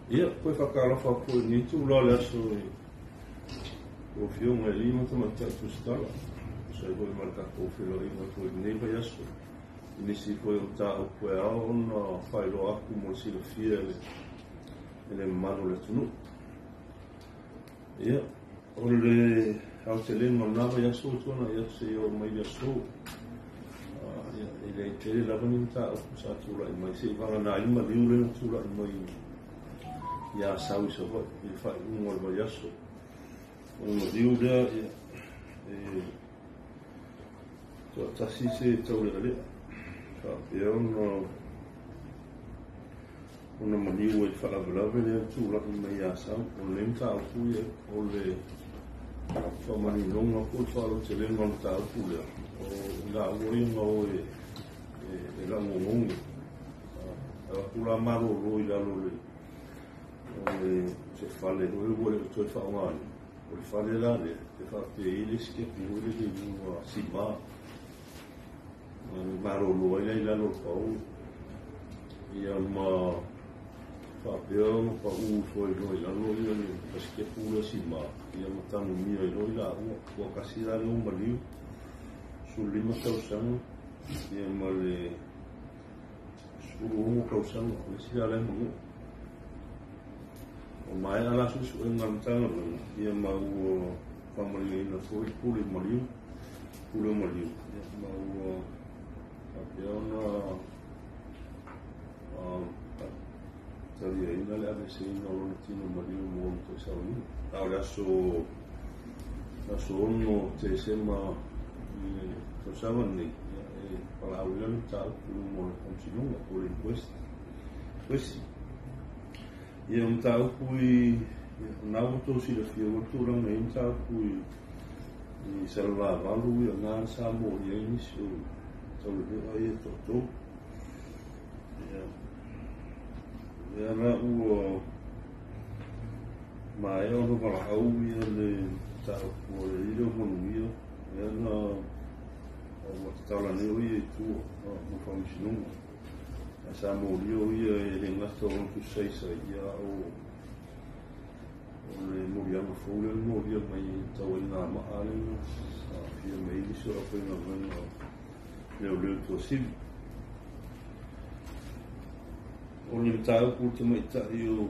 Ia, toe faatalofa atu foi i lenei itula o le aso i lau Afioga i alii ma tamaitai tusitala, e tusa ai foi ma le tatou feiloaiga foi i lenei vaiaso, i nisi foi o mataupu e ao ona faailoa atu mo le silafia e le mamalu o le atunuu. Ia, o le aotelega o lena vaiaso ua tuanai atu seia oo mai le aso, ia, e leai tele lava ni mataupu sa tulai mai, seia vagana ai le maliu lea na tulai mai i Asau i Savaii i le faaiuga o le vaiaso. O le maliu lea, ia, e toatasi se taulealea, faapea ona maliu ai i le faalavelave lea na tulai mai i Asau. O lenei mataupu, ia, o le faamaninoga po o le faalautelega o le mataupu lea, o i laua ia na o e lau ogogi, avatu la malolo i lalo o le se fale foi ua le o toe faaaogaina. O le fale la lea e faapea e i ai le sikepu foi lele i luga sima, malolo ai la i lalo o le paogo, ia ma faapea ona pau ifo ai loa i lalo ia le sikepu lea sima, ia ma tanumia ai loa i laua. Ua tasi la lea ua maliu, 15 tausaga, ia ma le 16 tausaga, o le isi la la e manua. Ua maea la suesuega a le Matagaluega, ia ma ua faamalieina foi le pule maliu, pule o maliu, ia ma ua faapea ona taliaina le aveeseina o lona tino maliu mo le toe sauniga. A o le aso 6 Tesema i le tausaga lenei, ia, e valaauina le mataupu i luma o le Faamasinoga po o le inquest. Ia, o mataupu i na ua outou silafia foi le tulaga e i ai mataupu i Salelavalu, ia na sa molia ai nisi o taulealea ia e toatolu. Ia, lea la ua maea ona valaau ia le mataupu a le alii lea o Manuia, lea na ua tatala nei o ia i tua mo le Faamasinoga. Ae sa molia o ia e le gata o lona tusi saisai, ia a o le moliaga fou lea na molia mai i le tauaiga maa lea na aafia mai ai nisi o le aufaigaluega leoleo i Tuasivi. O le mataupu i le tamaitai o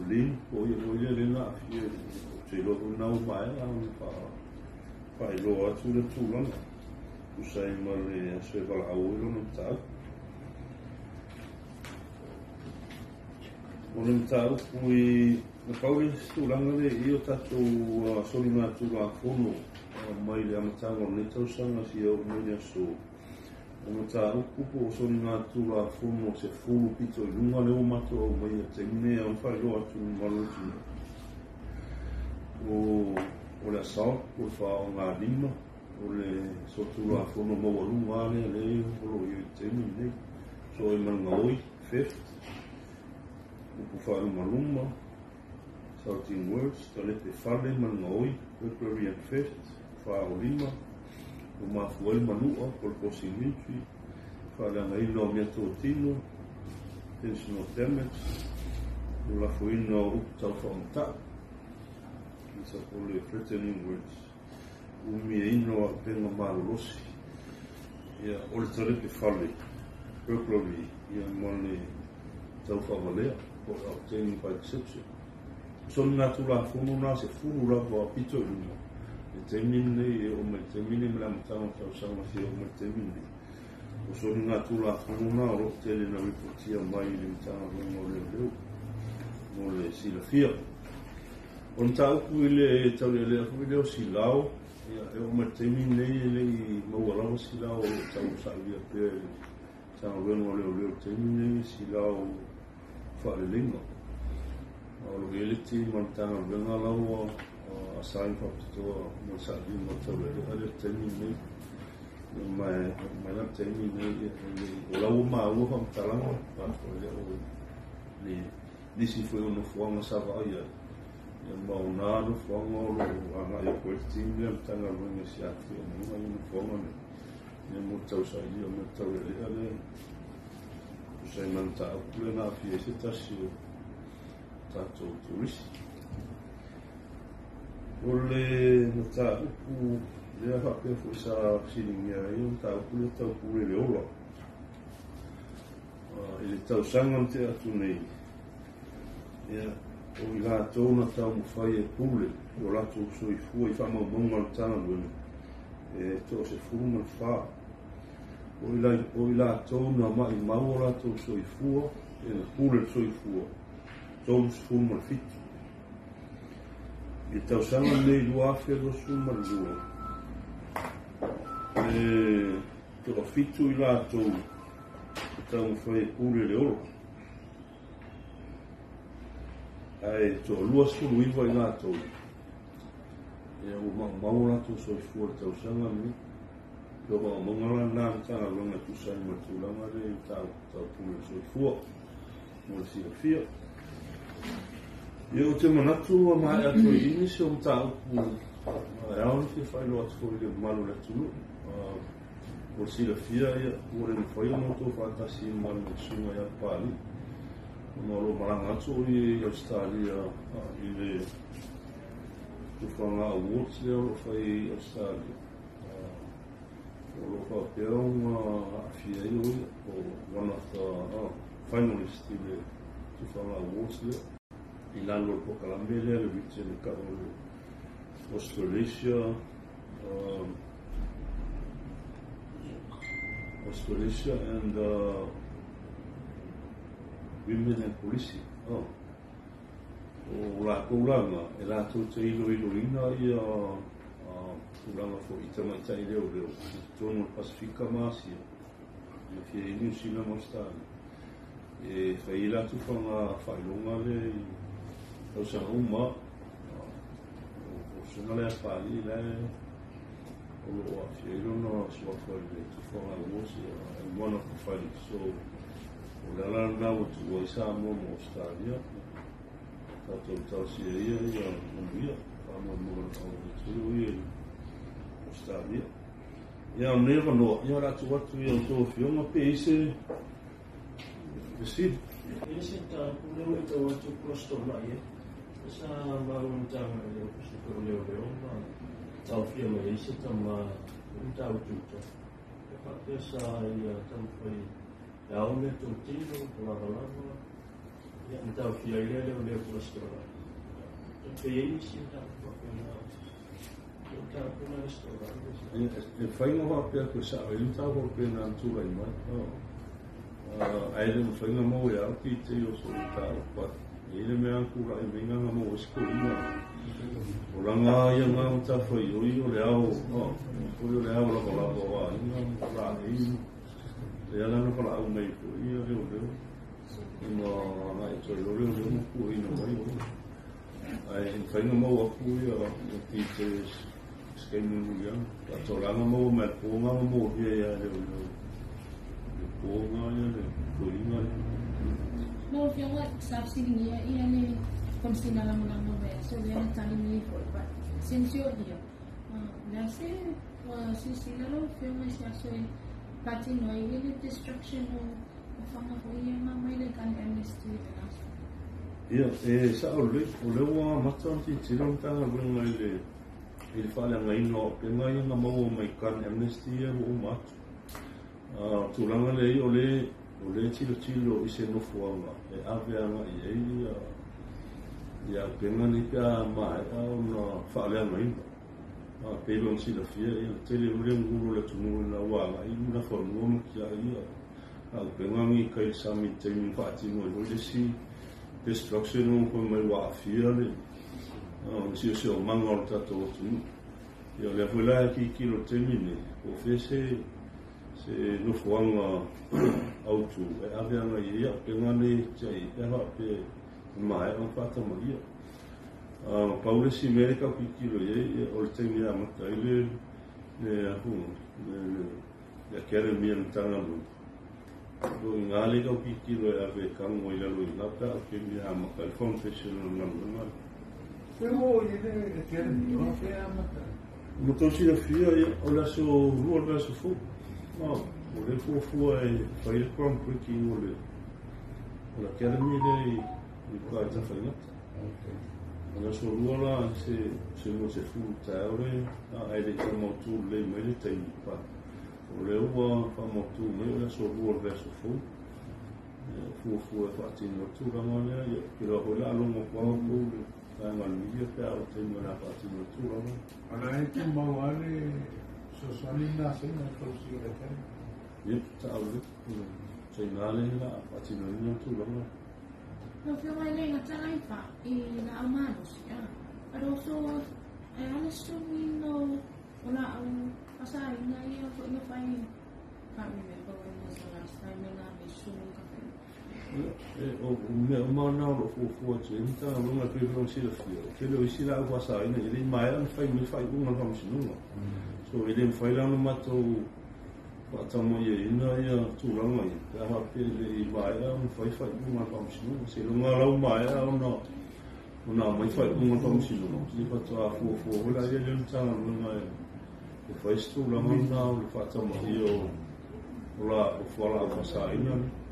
Lin, po o ia foi lea lea na aafia, ou te iloa foi lena ua maea ona faailoa atu le tulaga, tusa ai ma le aso e valaau ai lona mataupu. O le mataupu i na pau le isi tulaga lea i o tatou soligatulafono mai le amataga o lenei tausaga seia oo mai le aso, o mataupu po o soligatulafono 10 pito i luga lea ua matou aumaia i le taimi nei e ono faailoa atu i le mamalu o le atunuu. O le assault po o le faaaogalima, o le solitulafono maualuga lava lea lea o lo o i ai i le taimi lenei. So ai ma le gaoi, theft, upu faalumaluma, insulting words, talepe fale ma le gaoi, burglary and theft, faaolima, ua mafua ai le manua po o le causing injury, faaleagaina o meatotino, intentional damage, o lafoina o upu taufaamatau, o le threatening words, umiaina o auupega malolosi, ia, o le talepe fale, burglary, ia ma le taufaavalea po o le obtaining by deception. Soligatulafono na 10 lava pito i luga le taimi lenei e oo mai le taimi lenei, ma le amataga o le tausaga seia oo mai le taimi lenei. O soligatulafono na o lo o tele na ripotia mai i le Matagaluega o Leoleo mo le silafia. O le mataupu i le taulealea foi lea o Silao, ia, e oo mai le taimi lenei e le i maua lava Silao, o lo o tausailia pea e le Matagaluega o Leoleo i le taimi lenei Silao faaleleiga. O lo o i ai le team a le Matagaluega la ua assign faapitoa mo le sailiga o le taulealea lea i le taimi lenei. Ia, ma e oo mai la le taimi lenei, o la ua maua faamatalaga, but e le o le nisi foi o nofoaga sa vaai ai, ia ma o na nofoaga o lo o agai atu ai le team lea a le Matagaluega e siaki aumaia nofoaga nei, ia mo le tausailia o mea taulealea lea. Tusa ai ma le mataupu lea na aafia ai se tasi o tatou turisi. O le mataupu lea faapea foi sa fesiligia ai o le mataupu lea tau pule le ola. I le tausaga na tea atu nei, ia, o i latou na taumafai e pule i o latou soifua i faamaumauga a le Matagaluega, e 14. O i latou na maumau o latou soifua, e na pule le soifua, 37. I le tausaga lenei 2022, e 7 i latou e taumafai e pule le ola. Ae 29 i latou, ia ua maumau o latou soifua i le tausaga lenei. O faamaumauga la na a le Matagaluega e tusa ai ma le tulaga lea i tau pule le soifua mo le silafia. Ia, ou te manatu ua maea atu ai i nisi o mataupu e ao ona fia faailoa atu foi i le mamalu o le atunuu. Mo le silafia, ia, ua le mafai ona outou faatasi ma le susuga ia Papalii, ona o lo o malaga atu o ia i Ausetalia i le Tufaga Awards lea o lo o fai i Ausetalia. O lo o faapea ona aafia ai o ia, o one of the finalists i le Tufaga Awards lea. I lalo o le polokalame lea le region e tau o le Australasia, Australasia and Women and Policing. Oh. O latou lana, e latou te iloiloina ia tulaga foi i tamaitai leoleo i totonu o le Pasefika ma Asia, e aofia ai Niu Sila ma Ausetalia. E fai ai latou faailoga lea i tausaga uma. O susuga lea a Papalii la o lo o aafia ai lona suafa i le Tufaga Awards and one of the finalists. So, o le ala lena ua tuua ai Samoa ma Ausetalia. Tatou talosia ia ia manuia, faamoemoe o ia i Ausetalia. Ia, o lenei avanoa, ia o le a tuu atu i a outou afioga pe i se fesili. E se mataupu lea ua tau atu kolositolai ai. Sa maua Matagaluega le Ofisa o Leoleo ma taofia mai ai se tama i mataupu uta. E faapea sa ia taumafai e ao mea totino, lavalava, ia na taofia ai lea leoleo kolositolai. E pe i ai nisi mataupu faapena. O mataupu na lesitolai. E fai ma faapea atu e sao ai le mataupu faapena na tulai mai. Ae le mafai ona maua e au details o le mataupu, e i ai le mea na tulai mai na maua ai se tolima. O laga ia ngā matafaioi o le ao, foi o le ao lavalava o aiga ma laei. Lea la na valaau mai foi ia leoleo ma agai atu ai loa leoleo ma puaina mai o. Ae mafai ona maua atu ia details se taimi mulimuli ane. Faatolaga maua mai le po na molia ia leoleo. Le po na ia le toeaina lea. Lau Afioga, sa fesiligia ia le Komesina Lagolago o le vaiaso lea na tali mai ai foi, but since you're here, o le a se ua silasila lau Afioga i se aso e faatino ai le destruction o faga foi ia ma aumai le gun amnesty the last one? Ia, e sao lelei, o lea ua amata ona tilotilo le Matagaluega i le faaleagaina o auupega ia na maua mai gun amnesty ia ua uma atu. O le tulaga lea ia, o lea e tilotilo i se nofoaga e ave agai ai ia auupega nei pe a maea ona faaleagaina. Pei ona silafia, ia, tele o le gugulu o le atunuu ina ua agai i Nafanua ma tiai ia auupega nei i tai i le sami i le taimi na faatino ai foi le isi destruction o fai mai ua aafia le siosiomaga o le tatou atunuu. Ia, o lea foi la e tilotilo i le taimi lenei, po o fea se nofoaga autu e ave agai ai auupega nei e tiai ai pe a faapea e maea ona faatamaia. Pau le isi mea e tau tilotilo i ai, o le taimi e amata ai le academy a le Matagaluega. O i ina lea e tau tilotilo e ave e tago ai i lalo i ina pe a o taimi e amata ai le foundation o le galuega. Fea ua oo i ai le academy, o afea e amata ai? Mo tou silafia, ia, o le aso 2 o le vaiaso fou. O lea fuafua e fai le ground breaking o le O le academy lea i uka i Tafaigata. O le aso Lua la se 20 taeao le ae le i faamautu lelei mai le taimi, but o lea ua faamautu mai o le aso Lua o le vaiaso fou. E fuafua e faatino ai le tulaga lea. Ia, ou te iloa foi o le a logo atu lava outou i le vaega o le media pe a oo i le taimi o le a faatino ai le tulaga lea. O la e tumau lava le fesoasoani lena a Saina e tausia le academy. Ia, sao lelei. O le Saina lea o le a faatinoina le tulaga lea. Lau Afioga e le gata ai fa i laau malosi, but also e a le susugiina o laau fasaina ia foi na fai, can't remember when was the last time na ave susugi kafe. Ia, o mea uma na o lo o fuafua atu i ai le Matagaluega e pei foi ona silafia, o le tele o isi laau faasaina e le i maea ona fai mai faaiuga a le Faamasinoga. So e le mafai la ona matou faatamaiaina ia tulaga ia pe a faapea e le i maea ona fai faaiuga a le Faamasinoga. Seiloga lava la ua maea ona aumai faaiuga a le Faamasinoga, ia faatoa fuafua foi lea le Matagaluega e fai se tulaga lena o le faatamaia o fualaau faasaina.